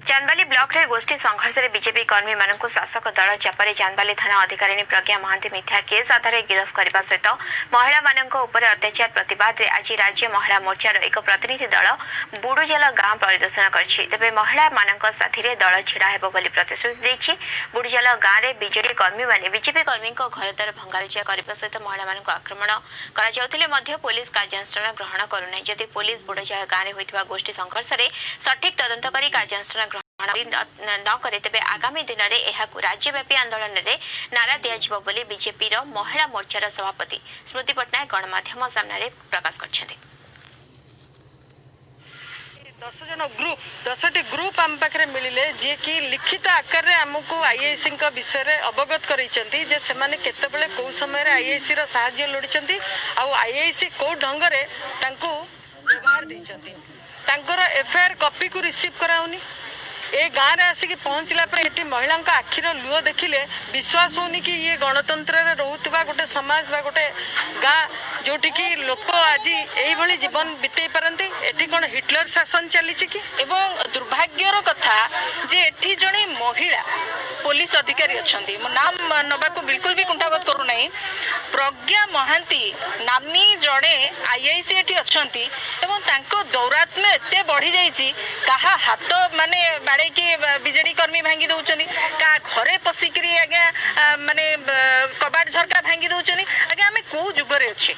ଚାନ୍ଦବାଲି ବ୍ଲକରେ ଗୋଷ୍ଠୀ ସଂଘର୍ଷରେ ବିଜେପି କର୍ମୀମାନଙ୍କୁ ଶାସକ ଦଳ ଚାପରେ ଚାନ୍ଦବାଲି ଥାନା ଅଧିକାରିଣୀ ପ୍ରଜ୍ଞା ମହାନ୍ତି ମିଥ୍ୟା କେସ୍ ଆଧାରରେ ଗିରଫ କରିବା ସହିତ ମହିଳାମାନଙ୍କ ଉପରେ ଅତ୍ୟାଚାର ପ୍ରତିବାଦରେ ଆଜି ରାଜ୍ୟ ମହିଳା ମୋର୍ଚ୍ଚାର ଏକ ପ୍ରତିନିଧି ଦଳ ବୁଡୁଜାଲ ଗାଁ ପରିଦର୍ଶନ କରିଛି। ତେବେ ମହିଳାମାନଙ୍କ ସାଥିରେ ଦଳ ଛିଡ଼ା ହେବ ବୋଲି ପ୍ରତିଶ୍ରୁତି ଦେଇଛି। ବୁଡୁଜାଲ ଗାଁରେ ବିଜେଡି କର୍ମୀମାନେ ବିଜେପି କର୍ମୀଙ୍କ ଘରଦ୍ୱାର ଭଙ୍ଗାରୁଜା କରିବା ସହିତ ମହିଳାମାନଙ୍କୁ ଆକ୍ରମଣ କରାଯାଉଥିଲେ ମଧ୍ୟ ପୋଲିସ କାର୍ଯ୍ୟାନୁଷ୍ଠାନ ଗ୍ରହଣ କରୁନାହିଁ। ଯଦି ପୋଲିସ ବୁଡୁଜାଳ ଗାଁରେ ହୋଇଥିବା ଗୋଷ୍ଠୀ ସଂଘର୍ଷରେ ସଠିକ ତଦନ୍ତ କରି କାର୍ଯ୍ୟାନୁଷ୍ଠାନ ଗ୍ରହଣ ନ କରେ, ତେବେ ଆଗାମୀ ଦିନରେ ଏହାକୁ ରାଜ୍ୟବ୍ୟାପୀ ଆନ୍ଦୋଳନରେ ନାରା ଦିଆଯିବ ବୋଲି ବିଜେପିର ମହିଳା ମୋର୍ଚ୍ଚାର ସଭାପତି ସ୍ମୃତି ପଟ୍ଟନାୟକ ଗଣମାଧ୍ୟମ ସାମ୍ନାରେ ପ୍ରକାଶ କରିଛନ୍ତି। 10 ଜଣ ଗ୍ରୁପ୍, 10ଟି ଗ୍ରୁପ୍ ଆମ ପାଖରେ ମିଳିଲେ, ଯିଏକି ଲିଖିତ ଆକାରରେ ଆମକୁ ଆଇଆଇସିଙ୍କ ବିଷୟରେ ଅବଗତ କରାଇଛନ୍ତି ଯେ ସେମାନେ କେତେବେଳେ କେଉଁ ସମୟରେ ଆଇଆଇସିର ସାହାଯ୍ୟ ଲୋଡ଼ିଛନ୍ତି ଆଉ ଆଇଆଇସି କେଉଁ ଢଙ୍ଗରେ ତାଙ୍କୁ ବ୍ୟବହାର ଦେଇଛନ୍ତି। ତାଙ୍କର ଏଫଆଇଆର କପିକୁ ରିସିଭ୍ କରାହେଉନି। ଏ ଗାଁରେ ଆସିକି ପହଞ୍ଚିଲା ପରେ ଏଠି ମହିଳାଙ୍କ ଆଖିର ଲୁହ ଦେଖିଲେ ବିଶ୍ୱାସ ହେଉନି କି ଇଏ ଗଣତନ୍ତ୍ରରେ ରହୁଥିବା ଗୋଟେ ସମାଜ ବା ଗୋଟେ ଗାଁ, ଯୋଉଠିକି ଲୋକ ଆଜି ଏଇଭଳି ଜୀବନ ବିତେଇ ପାରନ୍ତି। ଏଠି କ'ଣ ହିଟଲର ଶାସନ ଚାଲିଛି କି? ଏବଂ ଦୁର୍ଭାଗ୍ୟର କଥା ଯେ ଏଠି ଜଣେ ମହିଳା ପୋଲିସ ଅଧିକାରୀ ଅଛନ୍ତି। ମୁଁ ନାମ ନେବାକୁ ବିଲକୁଲ ବି କୁଣ୍ଠାବୋଧ କରୁନାହିଁ। ପ୍ରଜ୍ଞା ମହାନ୍ତି ନାମୀ ଜଣେ ଆଇଆଇସି ଏଠି ଅଛନ୍ତି ଏବଂ ତାଙ୍କ ଦୌରାତ୍ମ୍ୟ ଏତେ ବଢ଼ିଯାଇଛି, କାହା ହାତ ମାନେ ବାଡ଼େଇକି ବିଜେଡି କର୍ମୀ ଭାଙ୍ଗି ଦେଉଛନ୍ତି, କାହା ଘରେ ପଶିକିରି ଆଜ୍ଞା ମାନେ କବାଟ ଝରକା ଭାଙ୍ଗି ଦେଉଛନ୍ତି। ଆଜ୍ଞା, ଆମେ କୋଉ ଯୁଗରେ ଅଛେ?